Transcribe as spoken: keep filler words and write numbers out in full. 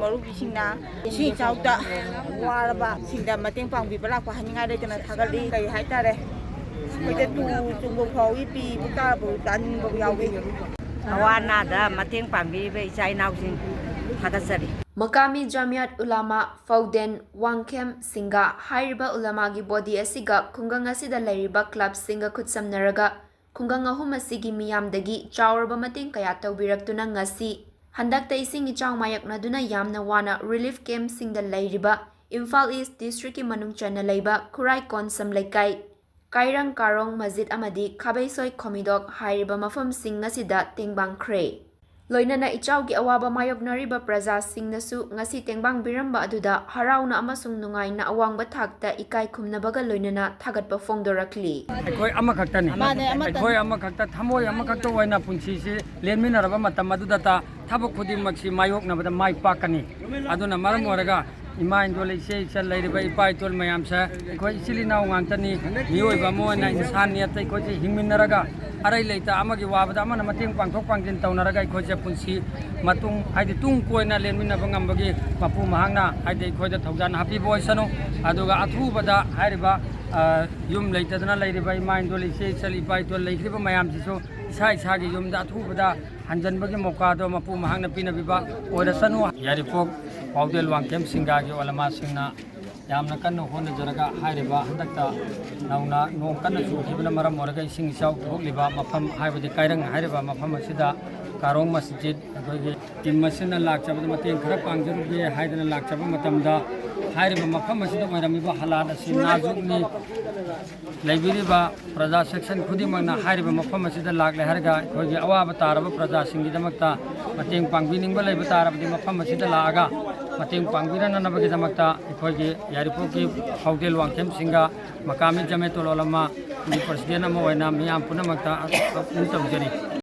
ꯃꯔꯨꯞꯁꯤꯡꯅ ꯏꯁꯤꯡ ꯏꯆꯥꯎꯗ ꯋꯥꯔꯕꯁꯤꯡꯗ ꯃꯇꯦꯡ ꯄꯥꯡꯕꯤꯕ ꯂꯥꯛꯄ ꯍꯥꯏꯅꯤꯡꯉꯥꯏ ꯂꯩꯇꯅ ꯊꯥꯒꯠꯂꯤ꯫ ꯀꯩ ꯍꯥꯏꯇꯥꯔꯦ, ꯑꯩꯈꯣꯏꯗ ꯇꯨ ꯆꯨꯡꯕ ꯐꯥꯎꯏ, ꯄꯤꯕ ꯇꯥꯕꯨ ꯇꯥꯅꯤꯡꯕ ꯌꯥꯎꯏ꯫ ꯑꯋꯥ ꯑꯅꯥꯗ ꯃꯇꯦꯡ ꯄꯥꯡꯕꯤꯔꯤꯕ ꯏꯆꯥ ꯏꯅꯥꯎꯁꯤꯡ ꯊꯥꯒꯠꯆꯔꯤ꯫ ꯃꯀꯥꯃꯤ ꯖꯥꯃꯤꯌꯥꯠ ꯎꯂꯥꯃꯥ ꯐꯧꯗꯦꯟ ꯋꯥꯡꯈꯦꯝ ꯁꯤꯡꯒꯥ ꯍꯥꯏꯔꯤꯕ ꯎꯂꯥꯃꯥꯒꯤ ꯕꯣꯗꯤ ꯑꯁꯤꯒ ꯈꯨꯡꯒꯪ ꯑꯁꯤꯗ ꯂꯩꯔꯤꯕ ꯀ꯭ꯂꯕꯁꯤꯡꯒ ꯈꯨꯠꯁꯝꯅꯔꯒ ꯈꯨꯡꯒꯪ ꯑꯍꯨꯝ ꯑꯁꯤꯒꯤ ꯃꯤꯌꯥꯝꯗꯒꯤ ꯆꯥꯎꯔꯕ ꯃꯇꯦꯡ ꯀꯌꯥ ꯇꯧꯕꯤꯔꯛꯇꯨꯅ ꯉꯁꯤ ꯍꯟꯗꯛꯇ ꯏꯁꯤꯡ ꯏꯆꯥꯎ ꯃꯥꯌꯣꯛꯅꯗꯨꯅ ꯌꯥꯝꯅ ꯋꯥꯅ ꯔꯤꯂꯤꯐ ꯀꯦꯝꯞꯁꯤꯡꯗ ꯂꯩꯔꯤꯕ ꯏꯝꯐꯥꯜ ꯏꯁ ꯗꯤꯁꯇ꯭ꯔꯤꯛꯀꯤ ꯃꯅꯨꯡ ꯆꯟꯅ ꯂꯩꯕ ꯈꯨꯔꯥꯏ ꯀꯣꯟꯁꯝ ꯂꯩꯀꯥꯏ, ꯀꯥꯏꯔꯪ ꯀꯥꯔꯣꯡ ꯃꯁꯖꯤꯗ ꯑꯃꯗꯤ ꯈꯥꯕꯩꯁꯣꯏ ꯈꯣꯃꯤꯗꯣꯛ ꯍꯥꯏꯔꯤꯕ ꯃꯐꯝꯁꯤꯡ ꯑꯁꯤꯗ ꯇꯦꯡꯕꯥꯡꯈ꯭ꯔꯦ꯫ ꯂꯣꯏꯅꯅ ꯏꯆꯥꯎꯒꯤ ꯑꯋꯥꯕ ꯃꯥꯌꯣꯛꯅꯔꯤꯕ ꯄ꯭ꯔꯖꯥꯁꯤꯡꯅꯁꯨ ꯉꯁꯤ ꯇꯦꯡꯕꯥꯡꯕꯤꯔꯝꯕ ꯑꯗꯨꯗ ꯍꯔꯥꯎꯅ ꯑꯃꯁꯨꯡ ꯅꯨꯡꯉꯥꯏꯅ ꯑꯋꯥꯡꯕ ꯊꯥꯛꯇ ꯏꯀꯥꯏ ꯈꯨꯝꯅꯕꯒ ꯂꯣꯏꯅꯅ ꯊꯥꯒꯠꯄ ꯐꯣꯡꯗꯣꯔꯛꯂꯤ꯫ ꯑꯩꯈꯣꯏ ꯑꯃꯈꯛꯇꯅꯤ꯫ ꯃꯥꯅꯦ, ꯑꯃꯠꯇꯅꯤ꯫ ꯑꯩꯈꯣꯏ ꯑꯃꯈꯛꯇ, ꯊꯃꯣꯏ ꯑꯃꯈꯛꯇ ꯑꯣꯏꯅ ꯄꯨꯟꯁꯤꯁꯤ ꯂꯦꯟꯃꯤꯟꯅꯔꯕ ꯃꯇꯝ ꯑꯗꯨꯗꯇ ꯊꯕꯛ ꯈꯨꯗꯤꯡꯃꯛꯁꯤ ꯃꯥꯌꯣꯛꯅꯕꯗ ꯃꯥꯏ ꯄꯥꯛꯀꯅꯤ꯫ ꯑꯗꯨꯅ ꯃꯔꯝ ꯑꯣꯏꯔꯒ ꯏꯃꯥ ꯏꯟꯗꯣꯜ, ꯏꯆꯦ ꯏꯆꯜ, ꯂꯩꯔꯤꯕ ꯏꯄꯥ ꯏꯇꯣꯜ ꯃꯌꯥꯝꯁꯦ ꯑꯩꯈꯣꯏ ꯏꯆꯤꯜ ꯏꯅꯥꯎ ꯉꯥꯛꯇꯅꯤ꯫ ꯃꯤꯑꯣꯏꯕ ꯑꯃ ꯑꯣꯏꯅ, ꯏꯟꯁꯥꯟꯅꯤꯌꯠꯇ ꯑꯩꯈꯣꯏꯁꯦ ꯍꯤꯡꯃꯤꯟꯅꯔꯒ ꯑꯔꯩ ꯂꯩꯇ ꯑꯃꯒꯤ ꯋꯥꯕꯗ ꯑꯃꯅ ꯃꯇꯦꯡ ꯄꯥꯡꯊꯣꯛ ꯄꯥꯡꯁꯤꯟ ꯇꯧꯅꯔꯒ ꯑꯩꯈꯣꯏꯁꯦ ꯄꯨꯟꯁꯤ ꯃꯇꯨꯡ, ꯍꯥꯏꯗꯤ ꯇꯨꯡ ꯀꯣꯏꯅ ꯂꯦꯟꯃꯤꯟꯅꯕ ꯉꯝꯕꯒꯤ ꯃꯄꯨ ꯃꯍꯥꯛꯅ, ꯍꯥꯏꯗꯤ ꯑꯩꯈꯣꯏꯗ ꯊꯧꯖꯥꯜ ꯍꯥꯞꯄꯤꯕ ꯑꯣꯏꯁꯅꯨ꯫ ꯑꯗꯨꯒ ꯑꯊꯨꯕꯗ ꯍꯥꯏꯔꯤꯕ, ꯑ, ꯌꯨꯝ ꯂꯩꯇꯗꯅ ꯂꯩꯔꯤꯕ ꯏꯃꯥ ꯏꯟꯗꯣꯜ, ꯏꯆꯦ ꯏꯆꯜ, ꯏꯄꯥ ꯏꯇꯣꯜ ꯂꯩꯈ꯭ꯔꯤꯕ ꯃꯌꯥꯝꯁꯤꯁꯨ ꯏꯁꯥ ꯏꯁꯥꯒꯤ ꯌꯨꯝꯗ ꯑꯊꯨꯕꯗ ꯍꯟꯖꯟꯕꯒꯤ ꯃꯧꯀꯥꯗꯣ ꯃꯄꯨ ꯃꯍꯥꯛꯅ ꯄꯤꯅꯕꯤꯕ ꯑꯣꯏꯔꯁꯅꯨ꯫ ꯌꯥꯏꯔꯤꯄꯣꯛ ꯄꯥꯎꯗꯦꯜ ꯋꯥꯡꯈꯦꯝ ꯁꯤꯡꯒꯥꯒꯤ ꯑꯣꯂꯃꯥꯁꯤꯡꯅ ꯌꯥꯝꯅ ꯀꯟꯅ ꯍꯣꯠꯅꯖꯔꯒ ꯍꯥꯏꯔꯤꯕ ꯍꯟꯗꯛꯇ ꯅꯧꯅ ꯅꯣꯡ ꯀꯟꯅ ꯆꯨꯈꯤꯕꯅ ꯃꯔꯝ ꯑꯣꯏꯔꯒ ꯏꯁꯤꯡ ꯏꯆꯥꯎ ꯊꯣꯛꯂꯤꯕ ꯃꯐꯝ, ꯍꯥꯏꯕꯗꯤ ꯀꯥꯏꯔꯪ ꯍꯥꯏꯔꯤꯕ ꯃꯐꯝ ꯑꯁꯤꯗ ꯀꯥꯔꯣꯡ ꯃꯁꯖꯤꯗ ꯑꯩꯈꯣꯏꯒꯤ ꯇꯤꯝ ꯑꯁꯤꯅ ꯂꯥꯛꯆꯕꯗ ꯃꯇꯦꯡ ꯈꯔ ꯄꯥꯡꯖꯔꯨꯒꯦ ꯍꯥꯏꯗꯅ ꯂꯥꯛꯆꯕ ꯃꯇꯝꯗ, ꯍꯥꯏꯔꯤꯕ ꯃꯐꯝ ꯑꯁꯤꯗ ꯑꯣꯏꯔꯝꯃꯤꯕ ꯍꯥꯂꯥꯠ ꯑꯁꯤ ꯅꯥꯖꯨꯛꯅꯤ꯫ ꯂꯩꯕꯤꯔꯤꯕ ꯄ꯭ꯔꯖꯥ ꯁꯦꯛꯁꯟ ꯈꯨꯗꯤꯡꯃꯛꯅ ꯍꯥꯏꯔꯤꯕ ꯃꯐꯝ ꯑꯁꯤꯗ ꯂꯥꯛꯂꯦ ꯍꯥꯏꯔꯒ ꯑꯩꯈꯣꯏꯒꯤ ꯑꯋꯥꯕ ꯇꯥꯔꯕ ꯄ꯭ꯔꯖꯥꯁꯤꯡꯒꯤꯗꯃꯛꯇ ꯃꯇꯦꯡ ꯄꯥꯡꯕꯤꯅꯤꯡꯕ ꯂꯩꯕ ꯇꯥꯔꯕꯗꯤ ꯃꯐꯝ ꯑꯁꯤꯗ ꯂꯥꯛꯑꯒ ꯃꯇꯦꯡ ꯄꯥꯡꯕꯤꯅꯅꯕꯒꯤꯗꯃꯛꯇ ꯑꯩꯈꯣꯏꯒꯤ ꯌꯥꯏꯔꯤꯄꯣꯛꯀꯤ ꯄꯥꯎꯗꯦꯜ ꯋꯥꯡꯈꯦꯝ ꯁꯤꯡꯒꯥ ꯃꯀꯥꯃꯤ ꯖꯃꯦꯇꯨꯜ ꯎꯂꯃꯥꯒꯤ ꯄ꯭ꯔꯁꯤꯗꯦꯟ ꯑꯃ ꯑꯣꯏꯅ ꯃꯤꯌꯥꯝ ꯄꯨꯝꯅꯃꯛꯇ ꯑꯄꯤꯜ ꯇꯧꯖꯔꯤ꯫